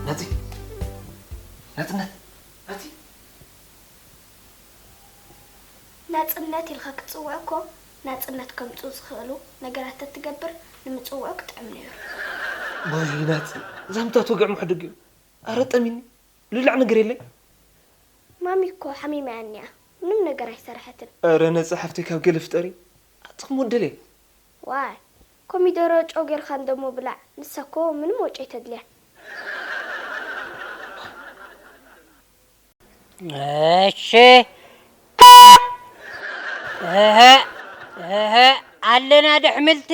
ናፂ፣ ናፅነት፣ ናፂ። ናጽነት ኢልካ ክትጽውዖ እኮ፣ ናጽነት ከምጽኡ ዝኽእሉ ነገራት ተትገብር ንምጽውዖ ክጥዕም ነይሩ። ወይ ናጽ፣ ዛምታ ትወግዕ ምሕድግ እዩ። ኣረ ጠሚኒ፣ ልላዕ ነገር የለይ። ማሚ እኮ ሓሚማ እያ እኒኣ፣ ምንም ነገር ኣይሰራሐትን። ኣረ ነጻ ሓፍተይ ካብ ገለ ፍጠሪ፣ ኣጥቕሚ ወደለይ። ዋይ፣ ኮሚደሮ ጨው ጌርካ እንደሞ ብላዕ፣ ንሳ እኮ ምንም ወጪ ኣይተድልያን። እሺ። እህ፣ እህ፣ ኣለና ዶ ኣሕምልቲ?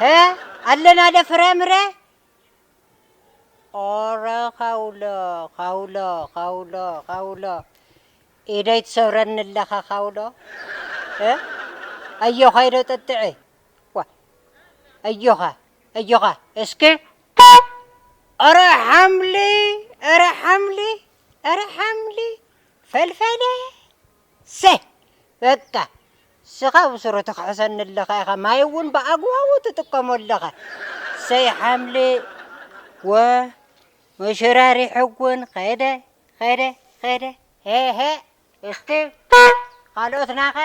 እ? ኣለና ዶ ፍራምረ? ኦረ፣ ካውሎ፣ ካውሎ፣ ካውሎ፣ ካውሎ። ኢደይ ትሰብረኒ ኣለኻ፣ ካውሎ። እ? ኣዮኻ ኢዶ ጠጥዒ። ዋ፣ ኣዮኻ፣ ኣዮኻ፣ እስኪ። ኧረ ሓምሊ፣ ኧረ ሓምሊ፣ ኧረ ሓምሊ፣ ፈልፈለ፣ ሰ፣ በቃ፣ ስኻ ብስሩ ትኽሕሰኒ ኣለኻ ኢኻ፣ ማይ እውን ብኣግባቡ ትጥቀሞ ኣለኻ። ሰይ ሓምሊ፣ ወ፣ ምሽራሪሕ እውን ኸደ፣ ኸደ፣ ኸደ፣ ሄ፣ ሄ። እስቲ ካልኦትናኸ?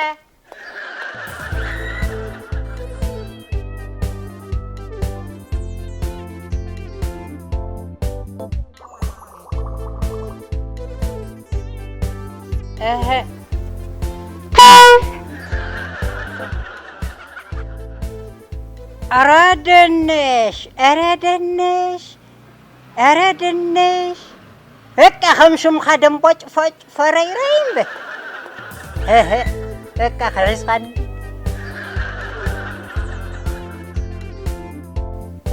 እህ። ኧረ ድንሽ፣ ኧረ ድንሽ። ኧረ ድንሽ፣ በቃ ከም ሽምኻ ደምቦጭ ፎጭ ፈረይረይ እምበር። እህ፣ በቃ ክሕዝኻኒ።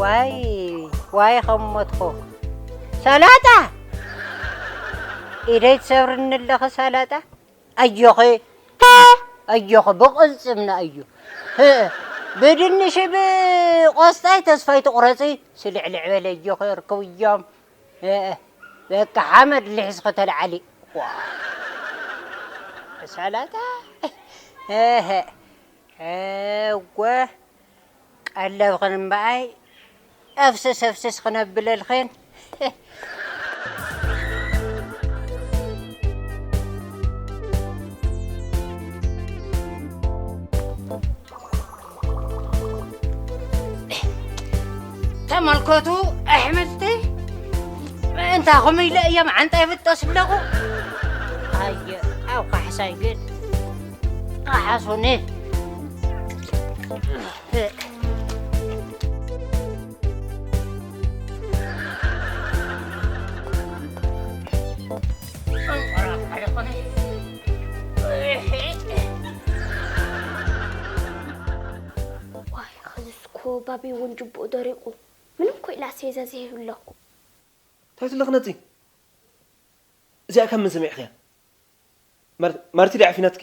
ዋይ፣ ዋይ ከም ሞትኹ። ሰላጣ! ኢደይ ትሰብርኒ ኣለኺ ሰላጣ። ኣጆኺ፣ ኣጆኺ፣ ብቕልጽምና እዩ። ብድንሽ ብቆስጣይ ተስፋ ኣይትቑረጺ። ስልዕልዕ በለ ኣጆኺ፣ ርክብዮም። በቃ ሓመድ ልሒስኺ ተልዓሊ። ዋ። ሰላጣ። እወ። ቀለብኽን እምበኣይ፣ ኣፍስስ ኣፍስስ ክነብለልኽን። ተመልከቱ ኣሕምልቲ፣ ምእንታኹም ኢለ እዮም ዓንጣ ይብጠስ ኣለኹ። ኣየ፣ ኣብ ካሕሳይ ግን ካሓሱኒ። ዋይ፣ ኸዚስ እኮ ባቢ እውን ጅቡኡ ደሪቑ። ምንም እኮ ኢላ ኣስቤዛ ዘይብሎ። እንታይ ትብሊ ነፂ? እዚኣ ካብ መን ሰሚዕኽያ? ማር-፣ ማርቲ ድያ ዓፊናትኪ?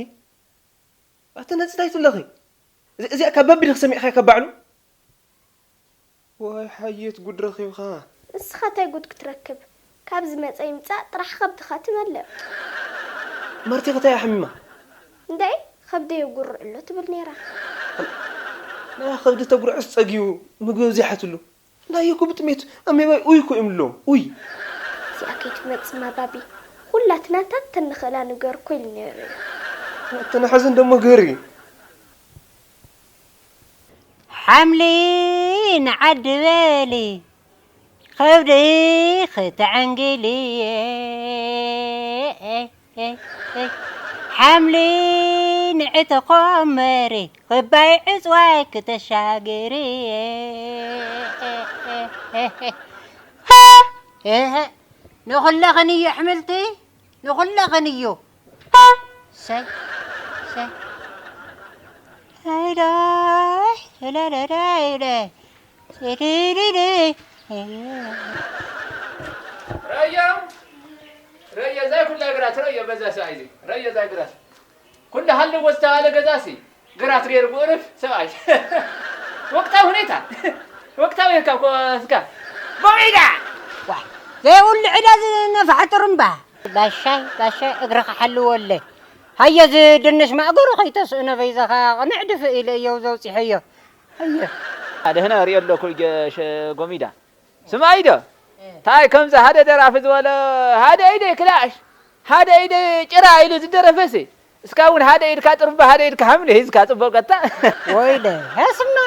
ኣቲ ነፂ እንታይ ትብለኺ? እዚ-፣ እዚኣ ካብ ባቢ ዲኺ ሰሚዕኽያ ካብ ባዕሉ? ዋይ ሓየት ጉድ ረኺብኻ። ንስኻ እንታይ ጉድ ክትረክብ? ካብ ዝመጸ ይምጻእ ጥራሕ ከብድኻ ትመልእ። ማርቲ ከ እንታይ እያ ሓሚማ? እንደይ ከብደይ የጉርዕ ኣሎ ትብል ነይራ። ናይ ከብዲ ተጉርዕስ ጸጊቡ ምግቢ ኣብዚሓትሉ። ናይ እኮ ብጥሜት ኣሜባይ ኡይ እኮ እዮም ኣለዎም። ኡይ። እዚኣ ከይትመጽእ ማባቢ፣ ኩላትና ታተን ንኽእላ ንገር እኮ ኢሉ ነይሩ እዩ። ተናሓዘን ደሞ ገር እዩ። ሓምሊ ንዓዲ በሊ፣ ከብዲ ክተዐንግሊ። ሓምሊ ንዕተኾመሪ፣ ክባይ ዕፅዋይ ክተሻግሪ። ንኹለኽን እዩ ኣሕምልቲ፣ ንኹለኽን እዩ። ሰይ፣ ሰይ። ራያ፣ ረየ ዛይ ኩላ ግራት ረየ በዛ ሰብኣይ እዚ ረየ ዛይ ግራት ኩሉ ሃልዎ ዝተባለ ገዛሲ ግራት ገይሩ ብእርፍ ሰብኣይ ወቅታዊ ሁኔታ ወቅታዊ እካ እኮ እስካ ጎሚዳ ዋይ ዘይብሉ ዕዳ ዝነፍሐ ጥሩምባ ባሻይ ባሻይ እግርኻ ሓልወለይ ሃየ ዝድንሽ ማእገሩ ከይተስእኖ በይዛኻ ቅንዕ ድፍእ ኢለ እየው ዘውፂሐዮ ሃየ ደህና ሪኦ ኣለኩ ሸ ጎሚዳ ስማይ ዶ ታይ ከምዚ ሓደ ደራፊ ዝበሎ ሓደ ኢደ ክላሽ ሓደ ኢደ ጭራ ኢሉ ዝደረፈሲ እስካ እውን ሓደ ኢድካ ጥርባ ሓደ ኢድካ ሓምሊ ሂዝካ ፅቡቅ ቀጣ ወይለ ስማ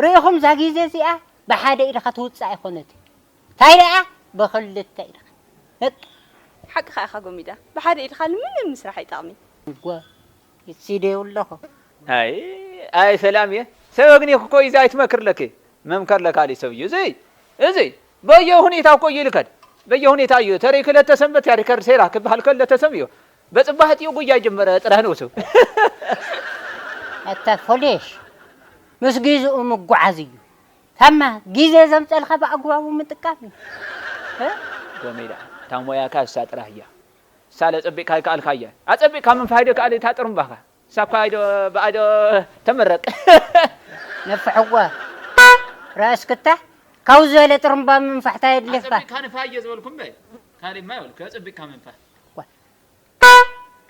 ርኢኹም ዛ ግዜ እዚኣ ብሓደ ኢድኻ ትውፅእ ኣይኮነትን ታይ ደኣ ብኽልተ ኢድኻ በቃ ሓቅኻ ኢኻ ጎሚዳ ብሓደ ኢድኻ ንምንም ምስራሕ ኣይጠቕሚ እወ ይሲደዩ ኣለኹ ኣይ ኣይ ሰላም እየ ሰብ ኣግኒኹ እኮ እዩ ኣይትመክር ለኪ መምከር ለካሊ ሰብ እዩ እዚ እዚ በየ ሁኔታ እኮ እዩ ልከድ በየ ሁኔታ እዩ ተረይ ክለተ ሰንበት ያሪከር ሴራ ክበሃል ከለተ ሰብ እዩ በጽባህ እጥዩ ጉያ ጀመረ ጥራህ ንውሱ ኣታ ፎሌሽ ምስ ግዝኡ ምጓዓዝ እዩ ታማ ግዜ ዘምፀልካ ብኣግባቡ ምጥቃም እዩ እ? ጎሜዳ እታ ሞያካ እሳ ጥራህ እያ ሳለ ጸቢቕካ ይከኣልካ እያ ኣጸቢቕካ ምንፋይ ዶ ከኣል እታ ጥርምባኻ ሳኳ ኣይዶ ብኣዶ ተመረቅ ነፍሕዋ ራእስክታ ካብኡ ዝበለ ጥርምባ ምንፋሕታ የድልየካ ኣጸቢቕካ ንፋይ እየ ዝበልኩ እምበይ ካሊማ ይበልኩ ኣጸቢቕካ ምንፋሕ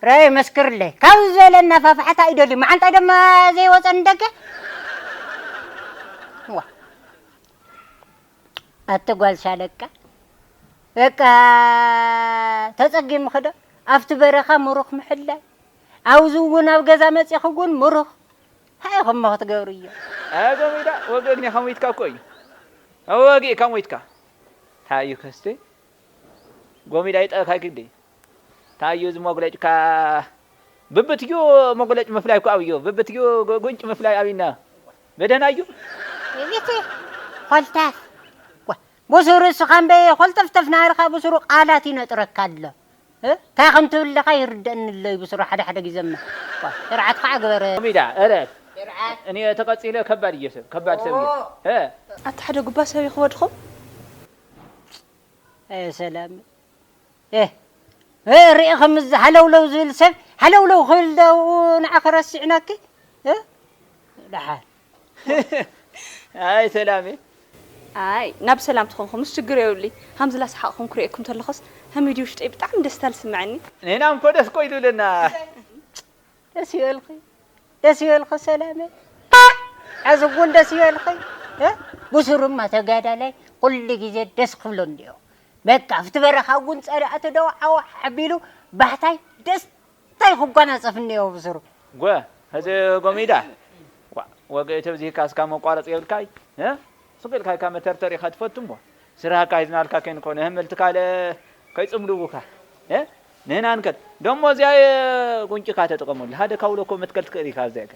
ራይ መስክርለይ ካብ ዝበለ እናፋፍሓታ ይደልዩ መዓንጣይ ደማ ዘይወፀን ደገ ዋ ኣቲ ጓል ሻለቃ በቃ ተፀጊምኺ ዶ ኣብቲ በረኻ ምሩኽ ምሕላይ ኣብዚ እውን ኣብ ገዛ መፂኺ እውን ምሩኽ እንታይ ኢኹም ክትገብሩ እዮም ኣጎሚዳ ወገግኒ ከሙይትካ እኮ እዩ ኣወጊእካ ሙይትካ እንታይ እዩ ከስተ ጎሚዳ ይጠእካ ግዲ ታዩ እዚ መጉለጭካ ብብትዩ መጉለጭ ምፍላይ እኮ ኣብዩ ብብትዩ ጉንጭ ምፍላይ ኣብና በደህና እዩ ቤቲ ኮልታፍ ብሱሩ እስኻ እምበየ ኮልጠፍጠፍ ናበልካ ብሱሩ ቃላት ይነጥረካ ኣሎ እንታይ ከም ትብል ለኻ ይርደእኒ ኣሎ እዩ ብሱሩ ሓደ ሓደ ግዜ እማ ስርዓት ከዓ ግበረ ሚዳ እረፍ እኔ ተቐጺለ ከባድ እየ ሰብ ከባድ ሰብ እየ ኣታ ሓደ ጉባ ሰብ ይኽወድኹም ሰላም ርኢኺ ምዚ ሃለውለው ዝብል ሰብ ሃለውለው ክብል ደኡ ንዓኺ ረሲዕናኪ ደሓን ኣይ ሰላሜ ኣይ ናብ ሰላም ትኾንኩምስ ችግር የብሉይ ሃምዚ ላሰሓቕኹም ክርእየኩም ተለኹስ ሃሚዲ ውሽጠይ ብጣዕሚ ደስታ ልስምዐኒ ንሕና እንኮ ደስ እኮ ኢሉልና ደስ ይበልኺ ደስ ይበልኺ ሰላመይ። ሕዚ እውን ደስ ይበልኺ። እ? ብሱሩማ ተጋዳላይ ኩሉ ግዜ ደስ ክብሎ እንድዮ። በቃ ኣብቲ በረኻ እውን ጸላእቲ ደው ዓዋሕ ኣቢሉ ባህታይ ደስታይ ክጓናጸፍ እንድዮ ብሱሩ። ጎ፣ ሕዚ ጎሚዳ። ዋ፣ ወግኢ ተብዚህካ እስካ መቋረጺ የብልካይ? እ? ስቕ ኢልካ ኢካ መተርተር ኢካ ትፈቱ እሞ። ስራህካ ሒዝናልካ ከይንኮነ ህምል ትካለ ከይጽምድውካ ንህና ንከድ ደሞ እዚኣ ጉንጭካ ተጠቀመሉ ሃደ ካውሎ እኮ መትከል ትክእል ኢካ ኣብዚኣ ከ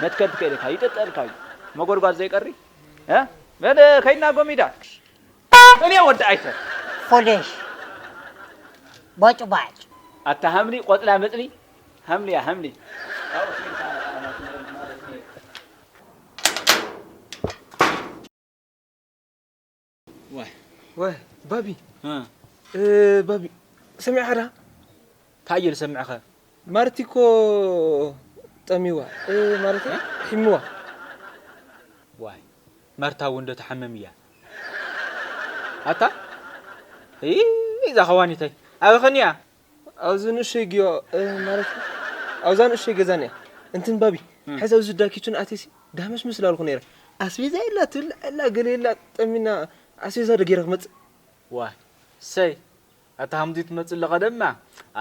መትከል ትክእል ኢካ ይጥጠልካ እዩ መጎድጓድ ዘይቀሪ በለ ከይድና ጎሚዳ እኔ ወዲ ኣይተ ፎሌሽ ቦጭባጭ ኣታ ሃምሊ ቆጽላ መጽሊ ሃምሊ እያ ሃምሊ ዋይ ዋይ ባቢ እ፣ ባቢ ሰሚዕኻ ዳ እንታይ እየ ዝሰምዕኸ ማርቲ እኮ ጠሚዋ እ፣ ማለት ሒምዋ ዋይ ማርታ እውን ዶ ትሓምም እያ ኣታ እይ እዛ ኸዋኒተይ ኣበኸኒ እያ ኣብዚ ንእሸይ ግዮ ማለት ኣብዛ ንእሸይ ገዛ እኒኣ እንትን ባቢ ሕዚ ኣብዚ ዳኪችን ኣቴሲ ዳመሽ ምስ ላልኩ ነይረ ኣስቤዛ የላ ትብል ኣላ ገለ የላ ጠሚና ኣስቤዛ ዶ ገይረ ክመፅእ ዋይ ሰይ ኣታ ሃምዚ ትመፅእ ኣለኻ ደማ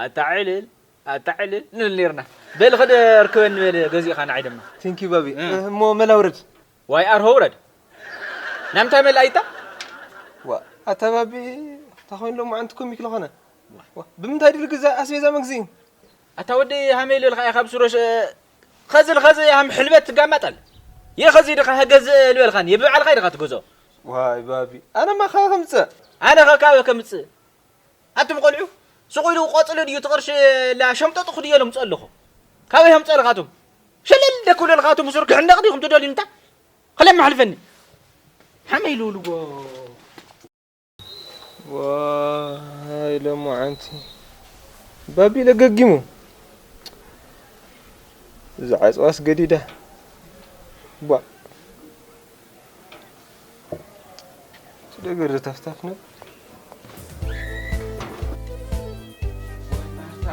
ኣታ ዕልል ኣታ ዕልል ንብል ነርና በል ኸደ ርከበኒ በለ ገዚእኻ ንዓይ ደማ ቲንኪ ባቢ እሞ መላ ውረድ ዋይ ኣርሆ ውረድ ናምንታይ መላኢታ ዋ ኣታ ባቢ እንታይ ኮይኑ ሎማዓንቲ ኮሚክ ለኾነ ብምንታይ ድዩ ልግዛእ ኣስቤዛ መግዝኢ ኣታ ወዲ ሃመይ ልበልካ ኢኻ ብስሮሽ ኸዚ ልኸዚ ሃም ሕልበት ትጋማጠል ይኸዚ ድኻ ህገዝእ ልበልካን የብባዕልኻ ድኻ ትገዝኦ ዋይ ባቢ ኣነማ ካበ ከምፅእ ኣነ ኸ ካበ ከምፅእ ኣቱም ቖልዑ ስቕ ኢሉ ቆፅሊ ድዩ ትቕርሺ ላ ሸምጠጡ ክድዮ ለምፅኦ ኣለኹ ካበይ ከምፀልኻቱም ሸለል ደክብለልኻቱም ሱር ክሕነቕ ዲኹም ትደልዩ እንታ ኸለማሕልፈኒ ሓመይ ልውልዎ ዋይ ለሙዓንቲ ባቢለ ገጊሙ። እዛ ዓጽዋስ ገዲዳ። ቧ። ትደገር ተፍታፍ ነው። ወይ ማርታ፣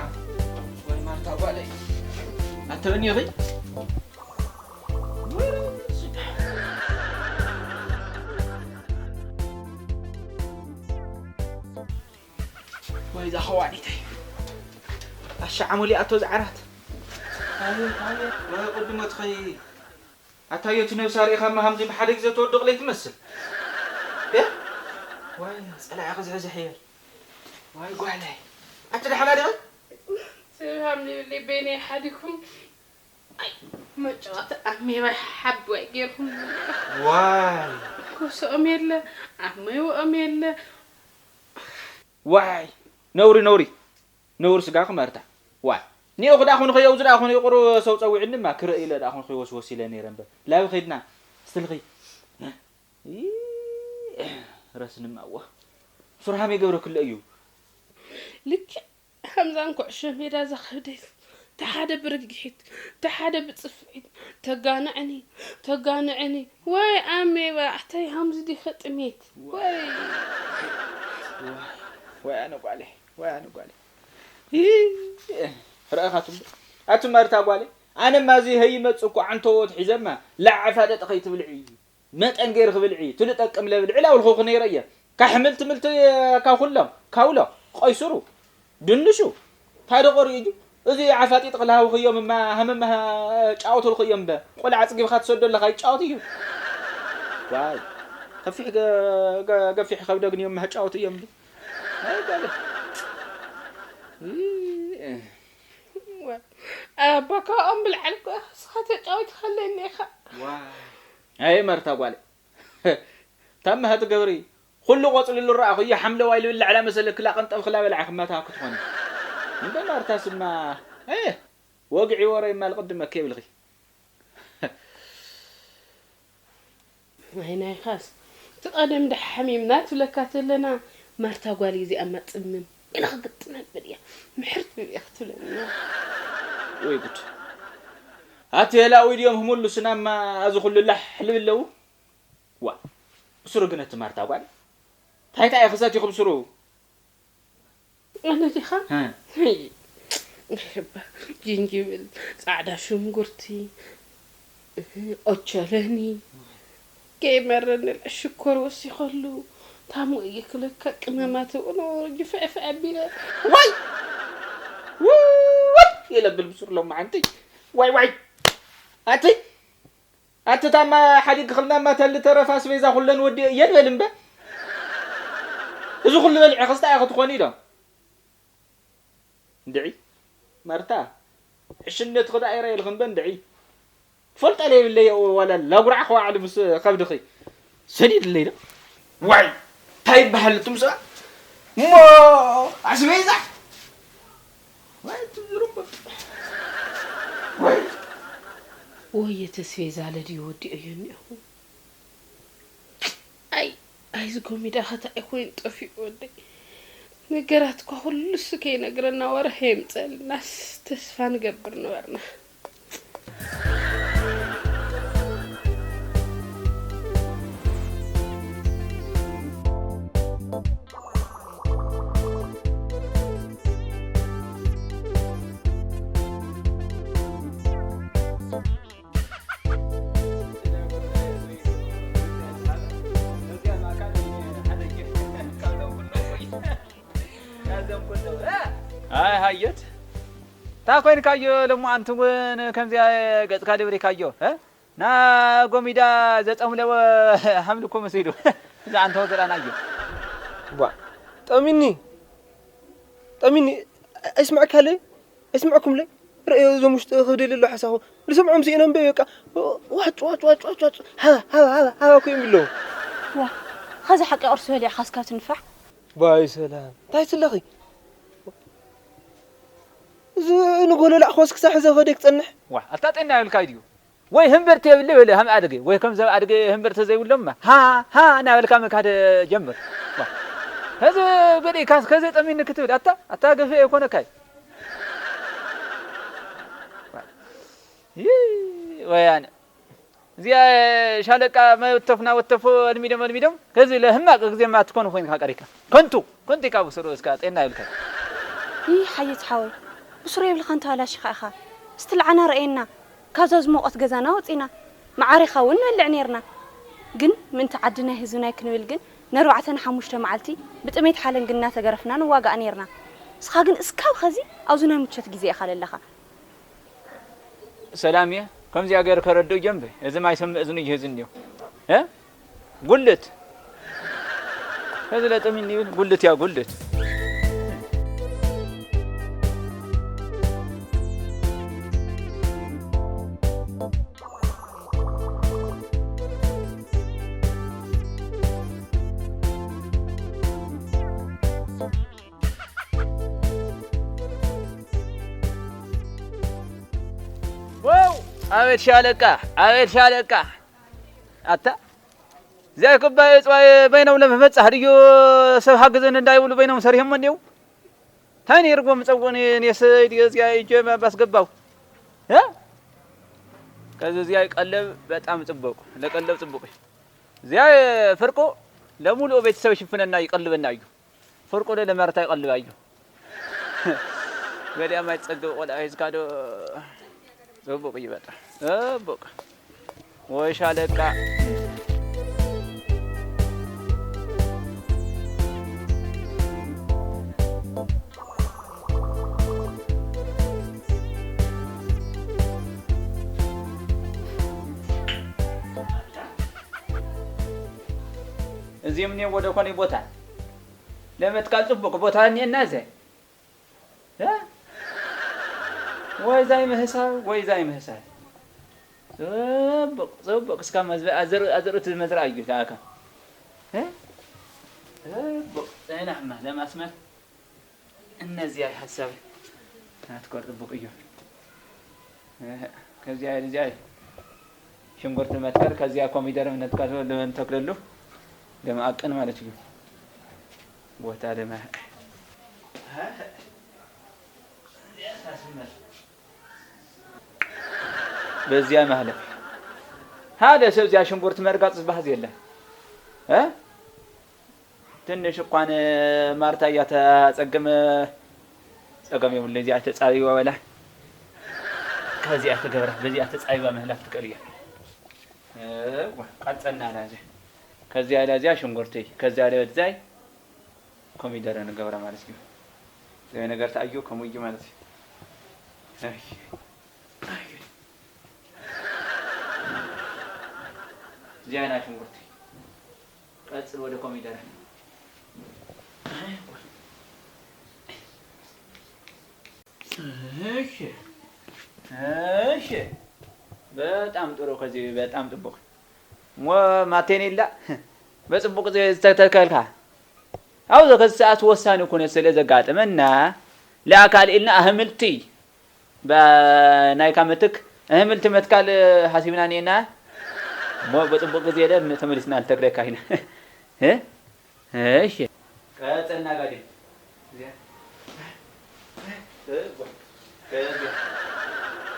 ወይ ማርታ ጓለይ። ኣተበኒ ይኺ? ወይ እዛ ኸዋኒተይ። ኣሻዓሙሊ ኣቶ ዝዓራት። ኣቤት፣ ኣቤት። ወይ ቅድሞ ትኸይ። ኣታዮ እቲ ነብሳ ርኢኻ እማ ሃምዚ ብሓደ ግዜ ትወድቕ ለይ ትመስል። እ? ዋይ፣ ጸላኢ ክዝሕዝሕ እየ። ዋይ ጓለይ። ኣቲ ደሓና ዲኺ? ሰላም ይብለይ በይነይ ሓዲኩም። ኣይ፣ መጫወቲ ኣሜባ ሓቢ ዋይ ጌርኩም። ዋይ። ኮሶኦም የለ፣ ኣመይወኦም የለ። ዋይ፣ ነውሪ፣ ነውሪ። ነውሪ ስጋ ክመርታ። ዋይ። ኒኦ ክዳ ኹን ኸየው ዝዳ ኹን ይቁሩ ሰው ጸዊዕኒ ማ ክርኢ ኢለ ዳ ኹን ኸይወስወስ ኢለ ነይረ እምበር። ላብ ኸይድና ስልኺ። ኢ፣ ረስንማ እዋ። ሱርሃም የገብረክለ እዩ። ልክዕ ከምዛን ኩዕሾ ሜዳ ዘኸብደት፣ ተሓደ ብርግሒት፣ ተሓደ ብጽፍዒት፣ ተጋንዕኒ፣ ተጋንዕኒ። ወይ ኣሜባ፣ ኣሕተይ ሃምዚ ዲኸ ጥሜት? ወይ። ወይ ኣነ ጓለይ፣ ወይ ኣነ ጓለይ። ይ-፣ ረኣኻትም? ኣቱም ኣርታ ጓለይ፣ ኣነማ እዚ ሀይመጽእ እኮ ዓንተዎት ሒዘማ፣ ላዓፋደጥ ኸይትብልዒ። መጠን ገይርኺ ብልዒ፣ ትልጠቅም ለብልዒ ላውልኹኺ ነይረ እየ። ካሕምልቲ ምልቲ ካብ ኩሎም፣ ካውሎ፣ ቆይስሩ፣ ድንሹ፣ ታደቆሪ እዩ። እዚ ዓፋጢጥ ክልሃውኺ እዮም እማ፣ ሃመማ ጫወቱልኺ እዮም እምበ። ቆልዓ ኣጽጊብኻ ትሰዶ ኣለኻ ይጫወት እዩ። ዋይ፣ ከፊሕ ገ-፣ ገ-፣ ገፊሕ ከብደ ግን እዮም እማ ጫወት እዮም እምበ። ኣይ፣ ጋለ። ይ-፣ ኣባ ካብኦም ብልዓል እኮ ኢኻ፣ ንስኻ ተጫወት ከለኒ ኢኻ። ዋይ። ኣይ፣ መርታ ጓለ። ታመሃ ትገብሪ። ኩሉ ቆጽሊ ልረኣኹዮ ሓምለዋይ ልብል ላዕላ መሰለ ክላ ቀንጠብ ክላ በልዓ ክመታ ክትኾኒ። እንደ ማርታ ስማ፣ እ፣ ወግዒ ወረ ይማል ቅድመ ከይብልኺ። ኣይ ናይኻስ፣ እቲ ቀደም ደሓሚምና ትብለካ ተለና፣ ማርታ ጓል እዚኣ እማ ጽምም ኢላ ክግጥም ኣብል እያ። ምሕር ትብል እያ ክትብለና። ወይ ጉድ። ኣቲ የላዊ ድዮም ህሙሉ ስናማ እዚ ኩሉ ላሕ ልብል ኣለዉ? ዋ፣ ብስሩ ግን እቲ ማርታ ጓል። እንታይ እንታይ ኢኺ ሰቲኹ ብስሩ? ኣነ ዲኻ? እ። ጅንጅብል፣ ጻዕዳ ሽንጉርቲ፣ ኦቸለኒ፣ ከይመረኒ ሽኮር ወሲኸሉ፣ ታሙ እየ ክለካ ቅመማት እውኖ ጅፍዕፍዕ ኣቢለ። ዋይ! ውይ! የለብል ብስሩ ሎማዓንቲ። ዋይ፣ ዋይ! ኣቲ ኣቲ ታማ ሓዲግ ክልና ማተል ተረፋ ኣስቤዛ ኩለን ወዲኦ እየን በል እምበ። እዚ ኩሉ በሊዕኽስ እንታይ ኢኺ ትኾኒ ኢሎም። እንድዒ ማርታ፣ ዕሽነትኺ ደኣ ይረኣየልኺ እምበ እንድዒ። ፈልጠ ለይብለይ ዋላ ላጉራዕ ከዋዕሊ ምስ ከብድኺ። ሰዲድለይ ዶ? ዋይ! እንታይ ይበሃል እቱም ሰባት? እሞ ኣስቤዛ? ወይ ትዝርቦ። ወይ። ወይ ተስፌ ዛለ ድዩ ወዲኦዮ እኒኦ? ኣይ፣ ኣይ፣ እዚ ጎሚዳ ኸታ ኣይኮይን ጠፊኡ ወደይ። ነገራት እኳ ኩሉስ ከይነግረና ወርሒ የምፀልናስ ተስፋ ንገብር ነበርና። ኣይ ሃየት፣ እንታይ ኮይንካዮ ሎሚ ኣንቲ እውን ከምዚኣ ገጽካ ደብሪካዮ፣ እ? ና ጎሚዳ ዘጸምለወ ሃምልኮ መሲሉ። እዛ ኣንተ ወዘላናዮ። ቧ፣ ጠሚኒ፣ ጠሚኒ፣ ኣይስምዐካለይ? ኣይስምዐኩምለይ? ርእዮ እዞም ውሽጢ ክብደይ ለሎ ሓሳኹ። ልሰምዖም ስኢኖም በይ በቃ። ዋጭ፣ ዋጭ፣ ዋጭ፣ ዋጭ፣ ዋጭ። ሃባ፣ ሃባ፣ ሃባ፣ ሃባ እኮ እዮም ኣለዉ። ዋ፣ ኸዚ ሓቂ ቁርሲ በሊዕኻስ ካብ ትንፋሕ? ባይ ሰላም። እንታይ ትለኺ? እዚ ንጎሎ ላዕኾስ ክሳብ ሕዚ ኸደይ ክጸንሕ? ዋ፣ ኣታ ጤና ይብልካ ድዩ? ወይ ህምበርት የብለይ ወይ ከም ኣድገ፣ ወይ ከም ዘብ ኣድገ ህምበርት ዘይብሎማ፣ ሃ፣ ሃ እናበልካ ምካድ ጀምር። ዋ። ከዚ በሊእካስ ከዚ ጠሚኒ ክትብል ኣታ ኣታ ገፊ ኣይኮነካይ። ይይ ወያነ። እዚኣ ሻለቃ መተፍና ወተፎ ኣልሚዶም ኣልሚዶም ከዚ ለህማቅ ግዜማ ትኮን ኮይንካ ቀሪካ። ከንቱ ከንቱ ካብ ስሩ እስካ ጤና ይብልካ። ይህ ሓየት ሓወይ ብስሩ የብልኻን ተባላሽኻ ኢኻ። እስቲ ልዓና ረኣየና። ካብዛ ዝሞቐት ገዛና ወፂና መዓሪኻ እውን ንበልዕ ነይርና። ግን ምእንቲ ዓድናይ ህዝብናይ ክንብል ግን ንኣርባዕተን ሓሙሽተ መዓልቲ ብጥሜት ሓለንግ እናተገረፍና ንዋጋእ ነይርና። ንስኻ ግን እስካብ ኸዚ ኣብዚ ናይ ምቾት ግዜ ኢኻ ለለኻ። ሰላም እየ ከምዚኣ ገይር ከረድእ ጀንበ እዚ ማይ ሰምዕ እዝኑ ይህዝኒ እዩ። እ? ጉልት ከዚ ለጥሚኒ ይብል ጉልት ያ ጉልት። ዋው! ኣቤት ሻለቃ፣ ኣቤት ሻለቃ። ኣታ እዚኣ ክባየ እፅዋየ በይኖም ለመመፃህ ድዩ ሰብ ሓግዘን እንዳይብሉ በይኖም ሰሪሖም እንዲው እንታይ ነይርዎም ፀውኒ ኔሰ ድዮ እዚኣ እጀ ባስገባው እ ከዚ እዚኣ ይቀለብ በጣም ፅቡቅ ለቀለብ ፅቡቅ እዩ። እዚኣ ፍርቁ ለሙሉኡ ቤተሰብ ይሽፍነና ይቀልበና እዩ። ፍርቁ ዶ ለማርታ ይቀልብ ኣዩ። ገሊኣ ማይ ትጸግብ ቆልዓ ሒዝካ ዶ ጽቡቅ እዩ በጣም ጽቡቅ። ወይ ሻለቃ። እዚ እምኒ ወደ ኮነ ቦታ ለመትካል ጽቡቅ ቦታ እኒኤና ዘ ወይዛይ ምህሳብ ወይዛይ ምህሳብ ጽቡቅ ጽቡቅ እስካ መዝበ ኣዘርእት መዝራ እዩ ታካ ጽቡቅ ጸናሕማ ለማስመር እነዚያ ሐሳብ ናትኮር ጽቡቅ እዩ። ከዚያ እዚያ ሽንኩርት መትከል ከዚያ ኮሚደር ነትከሉ ለመንተክለሉ ለማቀን ማለት እዩ። ቦታ ለማ በዚያ ማህለፍ ሓደ ሰብ እዚኣ ሽንጉርቲ መርጋፅ ዝበሃል የለን። ትንሽ እኳን ማርታ እያ ተፀግም ፀገም የብሉ እዚኣ ተፃቢባ በላ ከዚኣ ተገብራ በዚኣ ተፃቢባ ምህላፍ ትክእል እያ። ቀፀና ላዚ ከዚያ ላዚያ ሽንጉርቲ ከዚያ ለበዛይ ኮሚደረ ንገብራ ማለት እዩ። ዘይ ነገር ተኣዩ ከምኡ እዩ ማለት እዩ። እዚኣ ናይ ሽንጉርቲ ቀጽል ወደ ኮሚደረ። እሺ እሺ በጣም ጥሩ። ከዚህ በጣም ጥቡቅ ሞ ማቴኔላ በጽቡቅ ዝተተከልካ ኣብዞ ከዚ ሰዓት ወሳኒ ኩነት ስለ ዘጋጥመና ለኣካል ኢልና ኣህምልቲ ናይካ ምትክ እህምልቲ መትካል ሓሲብና ኔና ሞ በጽቡቅ ግዜ ለ ተመሊስና ንተግረካ ኢና። እሺ ቀጽልና ጋዲ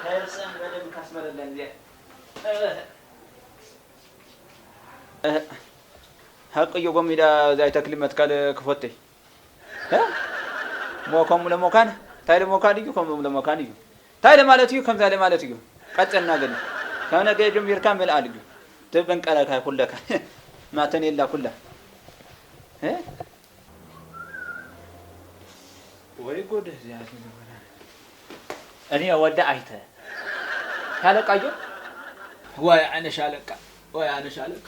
ከርሰን በደም ካስመረለን እዚኣ ሓቂ እዮ ጎሚዳ እዛ ኣይተክሊ መትካል ክፈተይ ሞ ከምኡ ለሞካን እንታይ ለሞካን እዩ ከምኡ ለሞካን እዩ እንታይ ለማለት እዩ ከምዛ ለማለት እዩ ቀጸልና ግን ካብ ነገ ጀሚርካ ምልኣል እዩ ትብንቀረካ ኩለካ ማተን የላ ኩላ ወይ ጉድ እዚኣ እኔ ወደ ኣይተ ሻለቃ እዩ። ወይ ኣነ ሻለቃ ወይ ኣነ ሻለቃ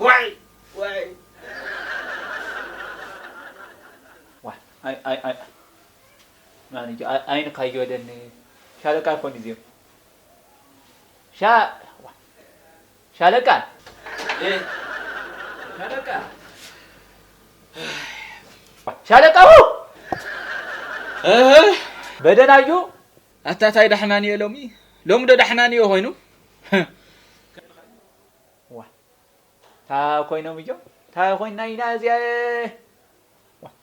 ወይ ወይ ማን እዩ ኣይንካ ይወደኒ ሻለቃ ይኮን እዩ ሻ ሻለቃ ሻለቃ ሻለቃ በደናዩ ኣታታይ ዳሕናን እየ ሎሚ ሎሚ ዶ ዳሕናን እየ ኮይኑ እንታይ ኮይኖም እዮም? እንታይ ኮይና ኢና እዚኣ?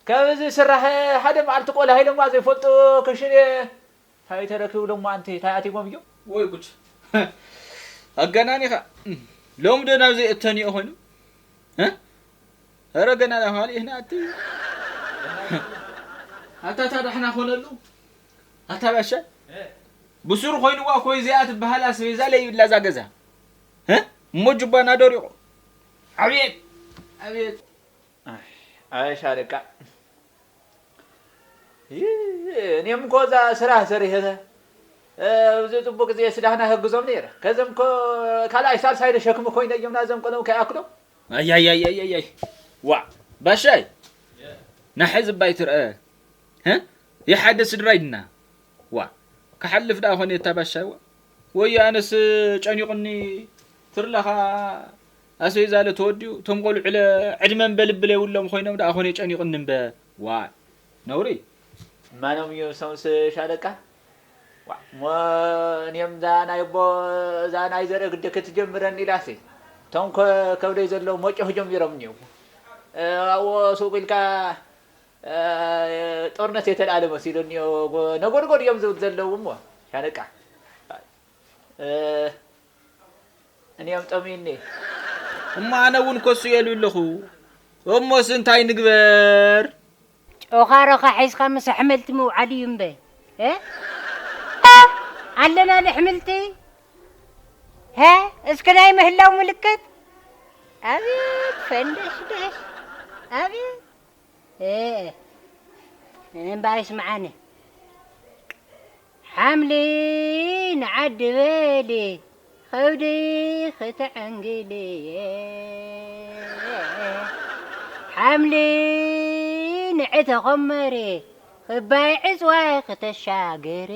ካብዚ ስራሕ ሓደ መዓልቲ ቆላ ሃይለማ ዘይፈልጡ ክሽነ እንታይ ተረኪብሎም ኣንቲ እንታይ ኣቲቦም እዮም? ወይ ጉድ። ኣገናኒኻ። ሎም ዶ ናብ ዘይእተንዮ ኮይኑ? እ? ኧረ ገና ናብ ካልእ ኢና ኣቲ። ኣታ ታዳሕና ኮነሉ። ኣታ ባሻ። ብሱር ኮይንዋ እኮ እዚኣ ትበሃል ኣስቤዛ ለይብላ እዛ ገዛ። እ? እሞ ጁባና ደሪቑ። ኣቤት! ኣቤት! ኣይ፣ ኣይ ሻለቃ። ይህ፣ እኔም እኮ እዛ ስራ ሰሪሄ፣ እ፣ ብዙ ጽቡቅ ጊዜ ስዳህና ህግዞም ነይረ። ከዘም እኮ ካልኣይ ሳልሳይ ዶ ሸክሚ ኮይነ እዮም ናዘም ቆሎም ከይኣክሎም። ኣይ፣ ኣይ፣ ኣይ፣ ኣይ፣ ኣይ፣ ኣይ። ዋ፣ ባሻይ። ናሐ ዝባይ ትርአ። እ? የሓደ ስድራይ ድና። ዋ፣ ክሓልፍ ደኣ ኾነ የታ ባሻይ ዋ። ወይ ኣነስ ጨኒቑኒ ትርለኻ ኣስቤዛ ለ ተወዲኡ፣ እቶም ቆልዑ ለ ዕድመ እምበ ልቢ ለይብሎም ኮይኖም ደኣ ኾነ ጨኒቑኒ እምበ። ዋ፣ ነውሪ። ማኖም እዮም እሶምስ ሻለቃ? ዋ፣ እሞ እኔም እዛ ናይ ኣቦ፣ እዛ ናይ ዘርኢ ግደ ክትጀምረኒ ኢላሲ። እቶም ከ-፣ ከብደይ ዘለዉ መጮህ ጀሚሮም እኒው። እ፣ ኣብኡ ሱቕ ኢልካ፣ እ፣ ጦርነት የተልኣለ መሲሉኒ። ነጎድጎድ እዮም ዝብል ዘለዉ እሞ ሻለቃ። እ፣ እኔም ጠሚኒ። እሞ ኣነ እውን ኮሱ የሉ ኣለኹ። እሞስ እንታይ ንግበር? ጮኻሮኻ ሒዝካ ምስ ኣሕምልቲ ምውዓል እዩ እምበ። እ? ኣለና ንኣሕምልቲ? ሀ? እስኪ ናይ ምህላው ምልክት? ኣቤት ፈንደሽደሽ። ኣቤት። እ፣ እምበኣር ስምዓኒ። ሓምሊ ንዓዲ በሊ፣ ኸብዲ ኽተዐንግሊ። ሓምሊ ንዒ ተኾመሪ፣ ኽባይ ዕፅዋይ ኽተሻግሪ።